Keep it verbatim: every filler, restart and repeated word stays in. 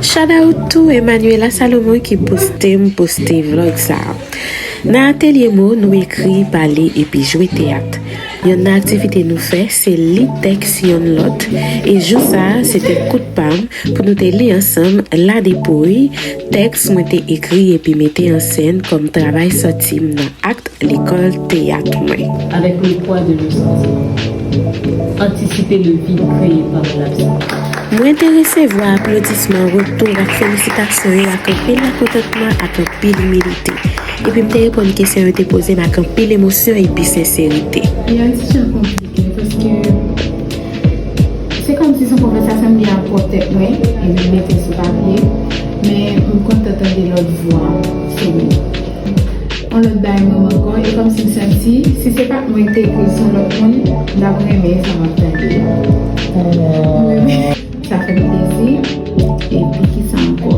Shout out to Emmanuela Salomon ki poste m poste vlog sa a. Nan atelye mo, nou ekri, pale epi jwe teyat. Yonn nan aktivite nou fè se li tèks yonn lòt, e jou sa a se te kout pa m pou nou te li ansanm ladepoy tèks mwen te ekri epi mete an sèn kòm travay sòti m nan ak lekòl teyat mwen. Avec le poids de nos sentiments. Anticiper le vide créé par l'absence. Mwen te resevwa aplodisman, retou ak felisitasyon yo ak anpil lakontantman ak anpil imilite. Epi m te reponn kesyon yo te poze m ak anpil emosyon epi senserite. Li yon ti jan konplike paske se kòmsi se yon konvèsasyon m gen ak pwòp tèt mwen epi m mete sou papye, men m kontan tande lòt vwa sou li. Yon lòt bagay menm ankò, e kòmsi m santi si se pa t mwen ki te ekri l, se yon lòt moun, m t ap renmen sa m ap tande a. Mwen menm, sa fè m plezi. Epi kisa ankò?